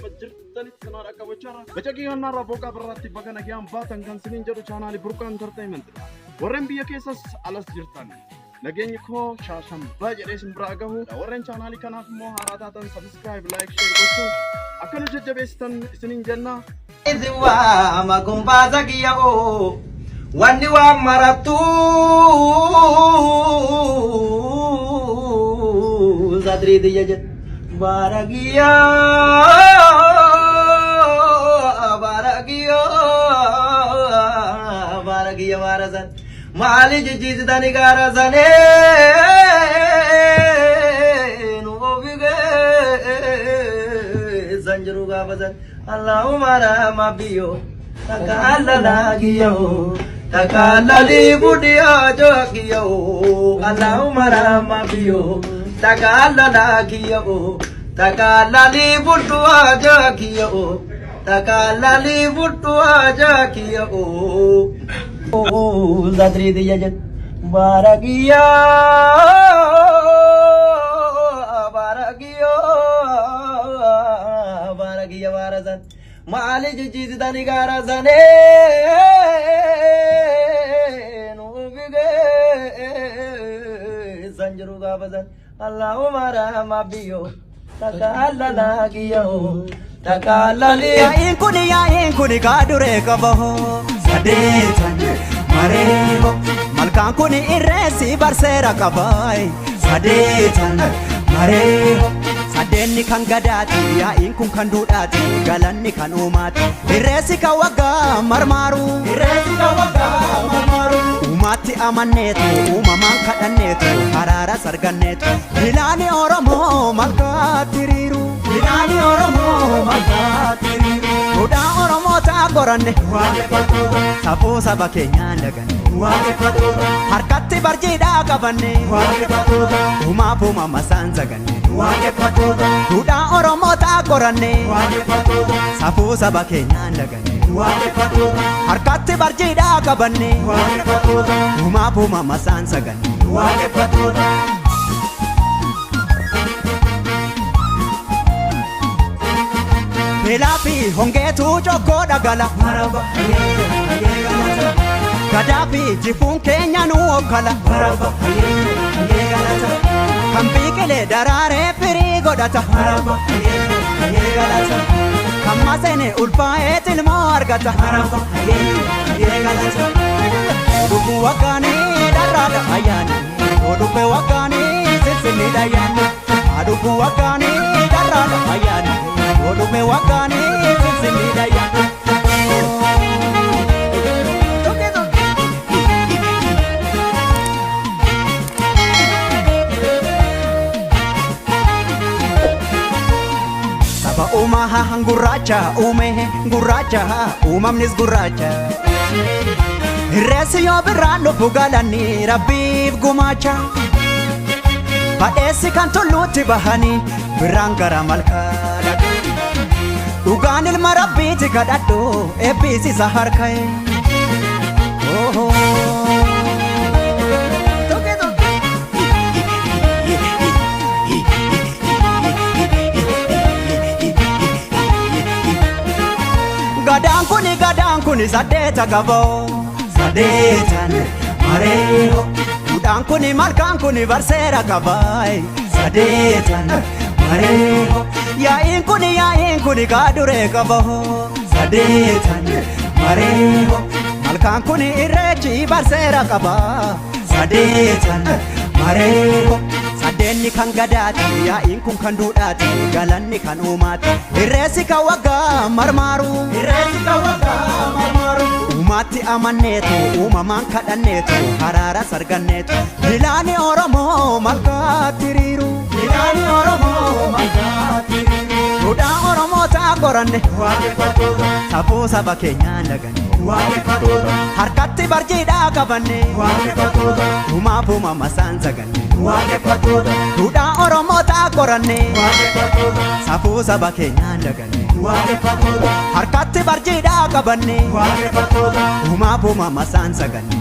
Bakka jirtanitti sanaa dhaqqabachaarra. Bacaqii kanarraa booqaa birraatti bakka nagaan baatan kan siniin jedhu chaanaalii Burqaa Entertainment. Warreen biyya keessas alas jirtan. Nageenyi koo shaashambaa jedhee isin biraa gahu. Warreen chaanaalii kanaaf immoo haaraa taatan subscribe, like, share gochuun akka nu jajjabeessitan isiniin jenna. Isin waama kumbaasa kiyya oo wanni waan marattu sadrii tiyya jedhe baara kiyya baara kiyya baara kiyya baara san maali jijjiisitani gaara sanee nu ofigee san jiru gaafa san. Allahumma rahma biyo takala kiyo takala li budiya jo kiyo Allahumma rahma biyo takala kiyo takala li buduwa jo kiyo takala li buduwa jo kiyo zadri diya jan barakiya barakiyo baarakiya baarasan maali jijjiisitani gaarasane nuufige san jiru gaafasan allahumma rahma biyyo takaalala kiyyo takaalali Yaa'iin kuni yaa'iin kuni kaaduree qabaho. Sadeetan mareeho. Malkaan kuni irreessi barseera qabaay. Sadeetan mareeho. Sadeenni kan gadaati yaa'iin kun kan duudhaati galanni kan uumaati. Irreessi kan waggaa marmaaru. Irreessi kan waggaa marmaaru. Uumaatti amanneetu uumamaan kadhanneetu haraara sarganneetu. Bilaani Oromoo malkaatti hiriiru. Bilaani Oromoo malkaatti hiriiru. Duudhaa Oromoo ta'a qoranne. Safuu saba keenyaan daganne. Harkatti barjiidhaa qabanne. Uumaaf uumama isaan saganne. Duudhaa Oromoo ta'a qoranne. Safuu saba keenyaan daganne. Harkatti barjiidhaa qabanne. Uumaaf uumama isaan saganne. Beelaa fi hongeetu cokkoo dhagala. Gadaa fi jifuun keenya nu okkala. Kan biqilee daraaree firii godhata. Kan maseene ulfaa'ee tilmoo argata. Dhuguu waggaanii dharraadha ayyaani. Dhufe waggaanii sinsinni dhayyaani. Dhufu waggaanii dharraadha ayyaani. Dhufe waggaanii sinsinni dhayyaani. Saba uumaa gurraacha uume gurraacha uumamnis gurraacha. Irreessi yoo birraan dhufu galanii rabbiif gumaacha. Badheessi kan tulluutti bahanii birraan gara malkaa dhaqu. Dhugaan ilma rabbiiti kadhadhu eebbisiisa harka'e. Gadaan kuni gadaan kuni saddeeta qaboo. Sadeetan mareeho. Duudhaan kuni malkaan kuni barseera qabaay. Sadeetan mareeho. Yaa'iin kuni yaa'iin kuni kaaduree qaboo. Sadeetan mareeho. Malkaan kuni irreechi barseera qabaa. Sadeetan mareeho. Sadeenni kan gadaati yaa'iin kun kan duudhaati galanni kan uumaati. Irreessi kan waggaa marmaaru. Irreessi kan waggaa marmaaru. Uumaatti amanneetu uumamaan kadhanneetu haraara sarganneetu. Bilaani Oromoo malkaatti hiriiru. Bilaani Oromoo malkaatti hiriiru. Duudhaa Oromoo ta'a qoranne. Safuu saba keenyaan daganne. Harkatti barjiidhaa qabanne. Uumaaf uumama isaan saganne. Duudhaa Oromoo ta'a qoranne. Safuu saba keenyaan daganne. Harkatti barjiidhaa qabanne. Uumaaf uumama isaan saganne.